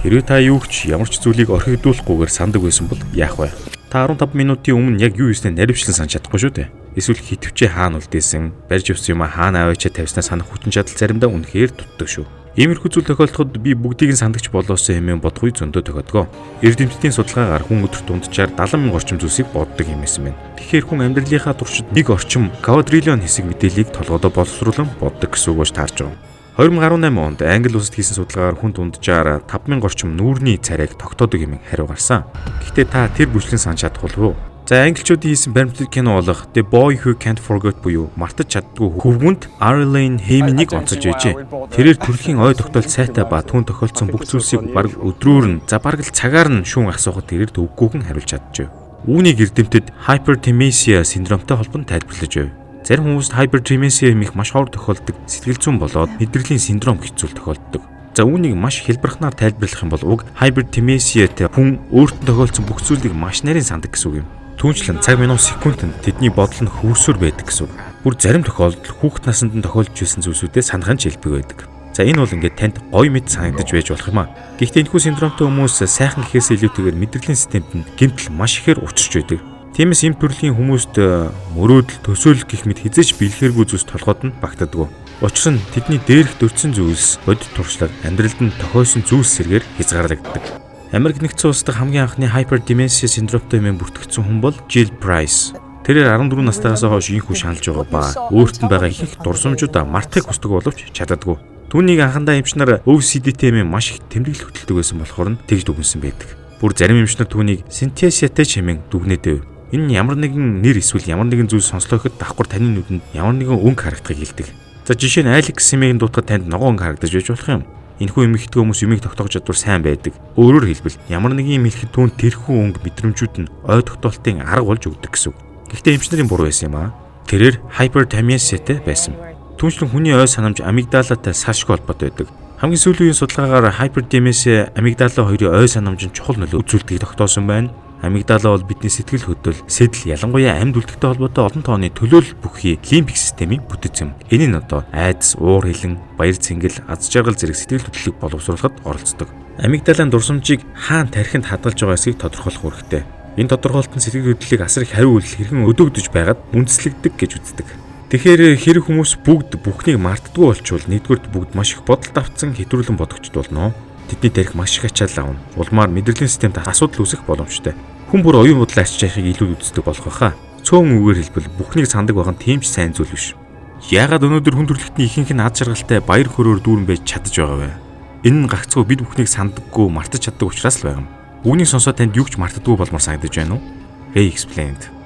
Хэрвээ та юу ч, ямар ч зүйлийг орхигдуулахгүйгээр сандаг байсан бол яах вэ? Та 15 минутын өмнө яг юу хийснээ наривчлан санаж чадахгүй шүү дээ. Эсвэл хитвчээ хаана үлдээсэн, барьж явсан юмаа хаана аваачаа тавьснаа санах хүчин чадал заримдаа үнэхээр дутдаг шүү. Иймэрхүү зүйл тохиолдоход би бүгдийг нь сандагч болоосоо хэмээн бодох үе зөндөө тохиодгоо. Эрдэмтдийн судалгаагаар хүн өдөрт дунджаар 70 мянга орчим зүйлсийг боддог юм байсан байна. Тэгэхээр хүн амьдралынхаа туршид нэг орчим квадриллион хэсэг мэдээллийг толгойдоо боловсруулан боддог гэсэн үг болж таарч байгаа. 2018 онд Англи улсад хийсэн судалгаагаар хүн дунджаар 5000 орчим нүүрний царайг тогтоодог хэмээн хариу гарсан. Гэхдээ та тэр бүчлэн санаж чадах болов уу? За, англичуудын хийсэн баримтат кино болох The Boy Who Can't Forget буюу мартаж чаддаггүй хөвгүнд Arlene Heyman-ыг онцолж байжээ. Тэрээр төрөлхийн ой тогтоолт сайтай ба түүн тохиолдсон бүх зүйлсийг бараг өдрөөр нь, за, бараг л цагаар нь шүүн асуухад тэрээр төвөггүйхэн хариулж чаджээ. Үүнийг эрдэмтэд hyperthymesia синдромтой холбон тайлбарлаж байв. Зарим хүмүүст hyperthymesia хэмээх маш ховор тохиолддог сэтгэл зүйн болоод мэдрэлийн синдром гэх зүйл тохиолддог. За, үүнийг маш хялбарханаар тайлбарлах юм бол уг hyperthymesia-тэй хүн өөрт нь тохиолдсон бүх зүйлийг маш нарийн сандаг гэсэн үг юм. Түүнчлэн цаг, минут, секундэд тэдний бодол нь хөвөрсөөр байдаг гэсэн үг. Бүр зарим тохиолдолд хүүхэд наснд нь тохиолдож байсан зүйлсүүдээ санах нь ч элбэг байдаг. За, энэ бол ингээд танд гоё мэт санагдаж байж болох юм а. Гэхдээ энэхүү синдромтой хүмүүс сайхан гэхээс илүүтэйгээр мэдрэлийн системд нь гэмтэл маш ихээр учирч байдаг. Тиймээс ийм төрлийн хүмүүст мөрөөдөл, төсөөлөл гэх мэт хэзээ ч биелэхээргүй зүйлс толгойд нь багтдаггүй. Учир нь тэдний дээрх дурдсан зүйлс бодит туршлага, амьдралд нь тохиосон зүйлс сэргээр хязгаарлагддаг. Америк нэгдсэн улс дахь хамгийн анхны hyperthymesia синдромтой хэмээн бүртгэгдсэн хүн бол Jill Price. Тэрээр 14 настайгаас хойш ийнхүү шаналж байгаа ба өөрт нь байгаа ихэнх дурсамжуудаа мартахыг хүсдэг боловч чаддаггүй. Түүнийг анхандаа эмч нар OCD-тэй хэмээн маш их тэмдэглэл хөтэлдэг байсан болохоор нь тэгж дүгнэсэн байдаг. Бүр зарим эмч нар түүнийг synesthesia-тэй ч хэмээн дүгнээд байв. Энэ нь ямар нэгэн нэр эсвэл ямар нэгэн зүйл сонслоо гэхэд давхар таны нүдэнд ямар нэгэн өнгө харагдахыг хэлдэг. За, жишээ нь Алекс хэмээн дуутахад танд ногоон өнгө харагдаж байж болох юм. Энэхүү эмэгтэй хүмүүс юмыг тогтоох чадвар сайн байдаг. Өөрөөр хэлбэл, ямар нэгэн юм хэлэхэд түүнд тэрхүү өнгө мэдрэмжүүд нь ой тогтоолтын арга болж өгдөг гэсэн үг. Гэхдээ эмч нарын буруу байсан юм аа. Тэрээр hyperthymesia-тэй байсан. Түүнчлэн хүний ой санамж амигдалатай салшгүй холбоотой байдаг. Хамгийн сүүлийн үеийн судалгаагаар hyperthymesia, амигдала хоёрын ой санамж нь чухал нөлөө үзүүлдгийг тогтоосон байна. Амигдала бол бидний сэтгэл хөдлөл, сэдэл, ялангуяа амьд үлдэхтэй холбоотой олон тооны төлөөлөл бүхий лимбик системийн бүтэц юм. Энэ нь одоо айдас, уур хилэн, баяр цэнгэл, аз жаргал зэрэг сэтгэл хөдлөлийг боловсруулахад оролцдог. Амигдалын дурсамжийг хаана тархинд хадгалж байгаа эсэхийг тодорхойлох үүрэгтэй. Энэ тодорхойлолт нь сэтгэл хөдлөлийг асар их хариу үйлдэл хэрхэн өдөөгдөж байгаад үндэслэгдэг гэж үздэг. Тэгэхээр хэрэг хүмүүс бүгд бүхнийг мартдаггүй болчвол, нэгдүгээрт бүгд маш их бодолд автсан хэтрүүлэн бодогчд болно. Тэдний тархи маш их ачаал авна. Улмаар мэдрэлийн системд асуудал үүсэх боломжтой. Хүн бүр оюун бодлоо ачиж яхийг илүү үздэг болох байхаа. Цөөн үгээр хэлбэл, бүхнийг сандаг байх нь тийм ч сайн зүйл биш. Яагаад өнөөдөр хүн төрөлхтний ихэнх нь аз жаргалтай, баяр хөөрөөр дүүрэн байж чадаж байгаа вэ? Энэ нь гагцхүү бид бүхнийг сандаггүй, мартаж чаддаг учраас л байгаа юм. Үүнийг сонсоод танд юу ч мартдаггүй болмоор санагдаж байна уу? Ray explained.